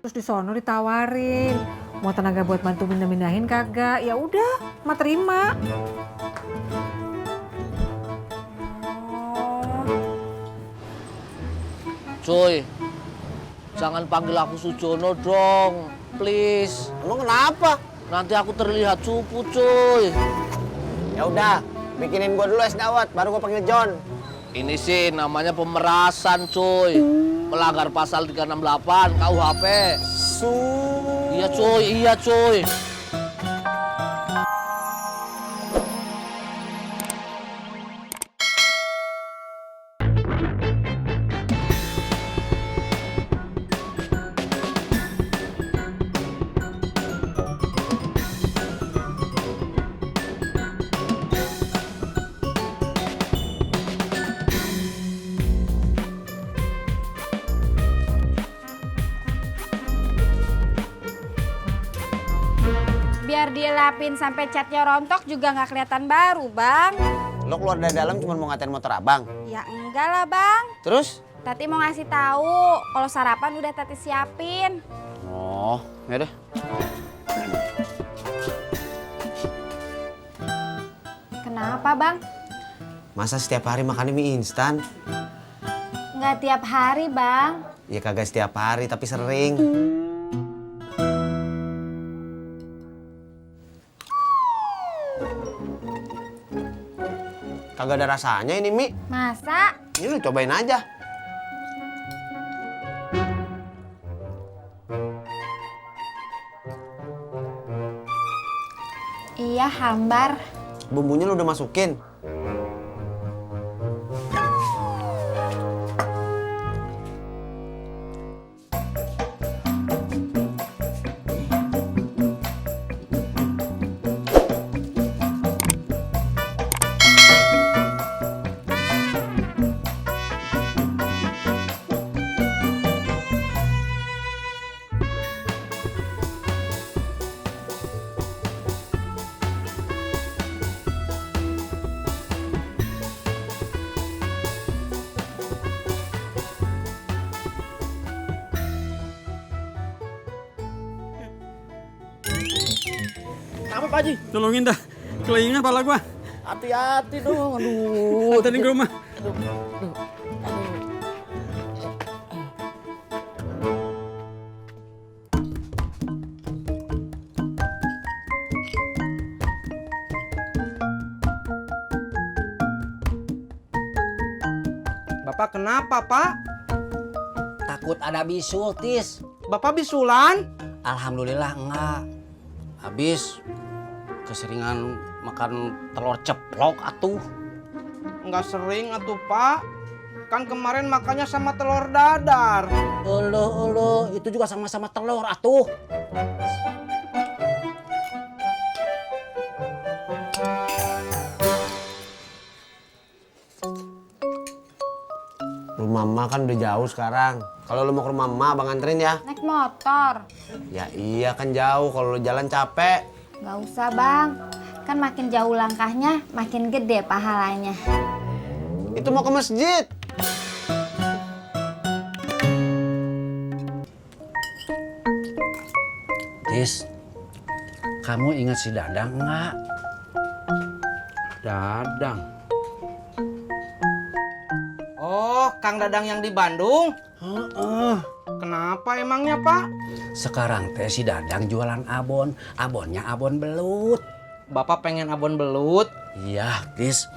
terus di sono ditawarin mau tenaga buat bantu mindahin kagak. Ya udah, mah terima. Cuy, jangan panggil aku Sujono dong, please. Emang kenapa? Nanti aku terlihat cupu, cuy. Ya udah, bikinin gua dulu es dawet, baru gua panggil John. Ini sih namanya pemerasan, cuy. Melanggar pasal 368 KUHP. Iya, cuy. Biar dia lapin sampai catnya rontok juga nggak kelihatan baru, Bang. Lo keluar dari dalam cuma mau ngatain motor abang. Ya enggak lah, Bang. Terus? Tati mau ngasih tahu kalau sarapan udah Tati siapin. Oh, ya deh. Kenapa, Bang? Masa setiap hari makan mie instan? Nggak tiap hari, Bang. Ya kagak setiap hari, tapi sering. Kagak ada rasanya ini mie. Masa? Ini lu cobain aja. Iya, hambar. Bumbunya lu udah masukin. Apa Pak Haji? Tolongin dah, kelingan pala gua. Hati-hati dong, aduh. Tadi ke rumah. Bapak kenapa, Pak? Takut ada bisul, Tis. Bapak bisulan? Alhamdulillah enggak. Habis keseringan makan telur ceplok atuh. Enggak sering atuh, Pak. Kan kemarin makannya sama telur dadar. Uluh, itu juga sama-sama telur atuh. Rumah emak kan udah jauh sekarang. Kalau lu mau ke rumah emak, abang anterin ya. Naik motor. Ya iya kan jauh, kalau lu jalan capek. Nggak usah, Bang. Kan makin jauh langkahnya, makin gede pahalanya. Itu mau ke masjid. Tis, kamu ingat si Dadang enggak? Dadang. Oh, Kang Dadang yang di Bandung? Kenapa emangnya, Pak? Sekarang teh si Dadang jualan abon. Abonnya abon belut. Bapak pengen abon belut? Iya, Tis.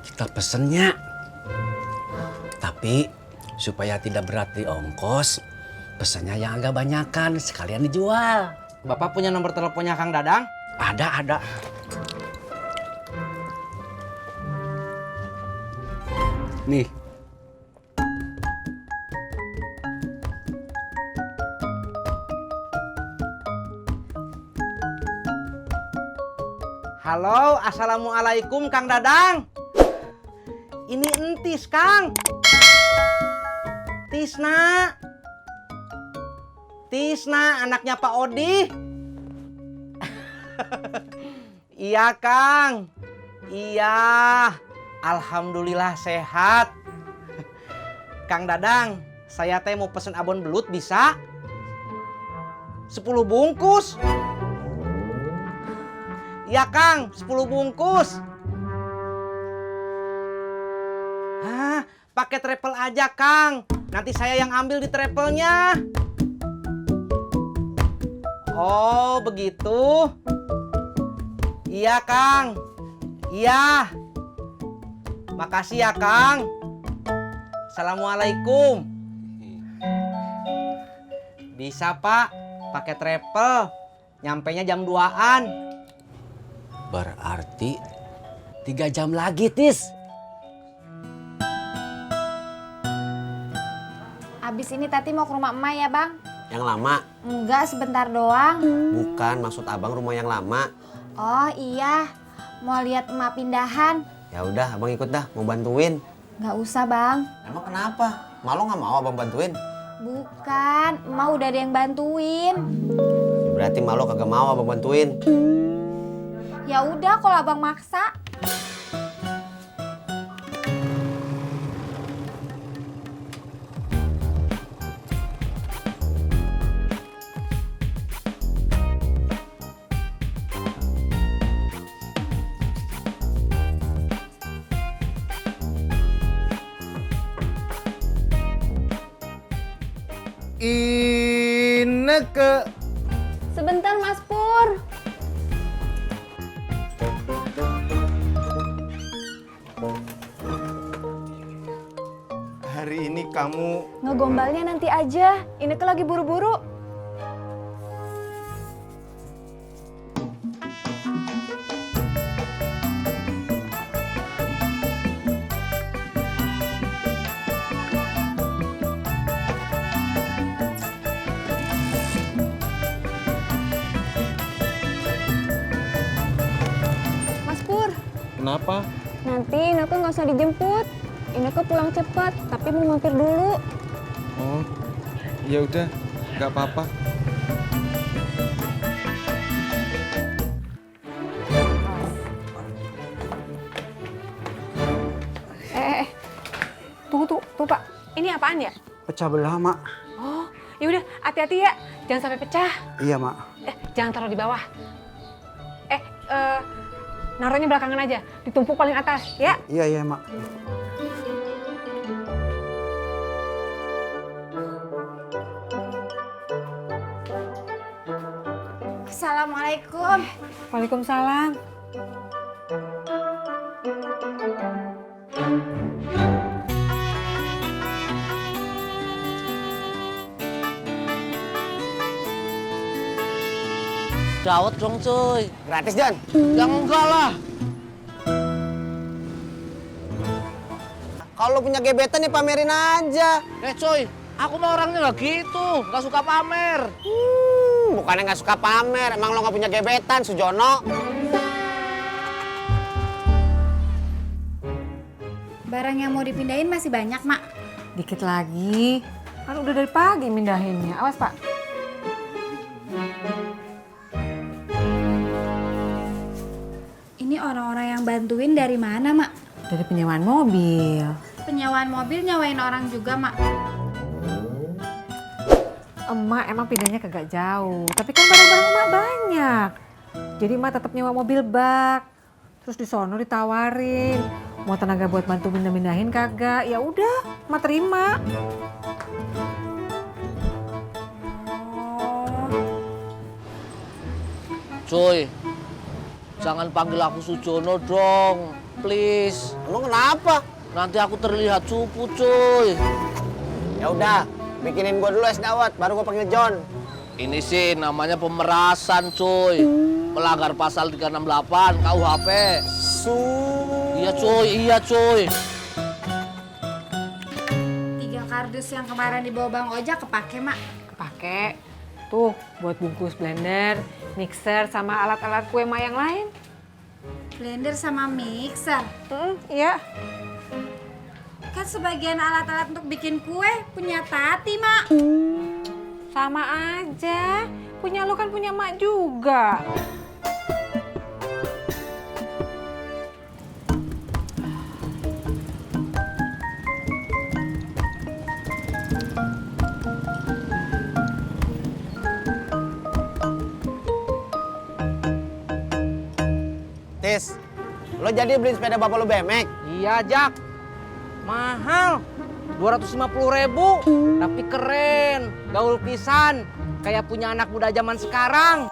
Kita pesennya. Tapi supaya tidak berat di ongkos, pesennya yang agak banyakan, sekalian dijual. Bapak punya nomor teleponnya Kang Dadang? Ada. Nih. Halo, assalamualaikum Kang Dadang. Ini entis, Kang. Tisna. Tisna, anaknya Pak Odi. Iya, Kang. Iya. Alhamdulillah sehat. Kang Dadang, saya teh mau pesen abon belut bisa? 10 bungkus. Iya Kang, 10 bungkus. Hah, pakai travel aja Kang. Nanti saya yang ambil di travelnya. Oh, begitu. Iya Kang. Iya. Makasih ya Kang. Assalamualaikum. Bisa Pak, pakai travel. Nyampenya jam 2-an. Berarti 3 jam lagi, Tis. Abis ini Tati mau ke rumah emak ya bang? Yang lama? Enggak, sebentar doang. Bukan, maksud abang rumah yang lama. Oh iya, mau lihat emak pindahan. Ya udah, abang ikut dah, mau bantuin. Nggak usah bang. Emang kenapa? Malu nggak mau abang bantuin? Bukan, emak udah ada yang bantuin. Ya, berarti malu kagak mau abang bantuin. Ya udah kalau abang maksa. Ineke. Sebentar Mas Pur. Hari ini kamu Ngegombalnya nanti aja. Ineke lagi buru-buru. Mas Pur, kenapa? nanti Ineke nggak usah dijemput. Ineke pulang cepat, tapi mau mampir dulu. Oh, ya udah, nggak apa-apa. Tunggu Pak. Ini apaan ya? Pecah belah, Mak. Oh, ya udah, hati-hati ya. Jangan sampai pecah. Iya, Mak. Jangan taruh di bawah. Naruhnya belakangan aja. Ditumpuk paling atas, ya. Iya, Mak. Assalamualaikum. Waalaikumsalam. Dawet dong cuy. Gratis, Jan. Yang enggak lah. Kalau punya gebetan nih pamerin aja. Cuy, aku mah orangnya nggak gitu. Nggak suka pamer. Bukannya nggak suka pamer, emang lo nggak punya gebetan, Sujono. Barang yang mau dipindahin masih banyak mak. Dikit lagi. Kan udah dari pagi mindahinnya. Awas, Pak. Ini orang-orang yang bantuin dari mana mak? Dari penyewaan mobil. Penyewaan mobil nyawain orang juga mak. Emak emang pindahnya kagak jauh. Tapi kan barang-barang emak banyak. Jadi emak tetap nyewa mobil bak. Terus di sono ditawarin. Mau tenaga buat bantu mindahin kagak? Ya udah, emak terima. Cuy, jangan panggil aku Sujono dong. Please. Emang kenapa? Nanti aku terlihat cupu cuy. Ya udah, bikinin gua dulu es dawet, baru gua panggil John. Ini sih namanya pemerasan cuy. Melanggar pasal 368 KUHP. Iya cuy. 3 kardus yang kemarin dibawa Bang Ojak kepake mak. Kepake. Tuh, buat bungkus blender, mixer, sama alat-alat kue emak yang lain. Blender sama mixer. Iya. Kan sebagian alat-alat untuk bikin kue punya Tati mak. Sama aja. Punya lo kan punya emak juga. Tis, lo jadi beli sepeda bapak lo BMX? Iya, Jak. Mahal. 250.000. Tapi keren. Gaul pisan. Kayak punya anak muda zaman sekarang.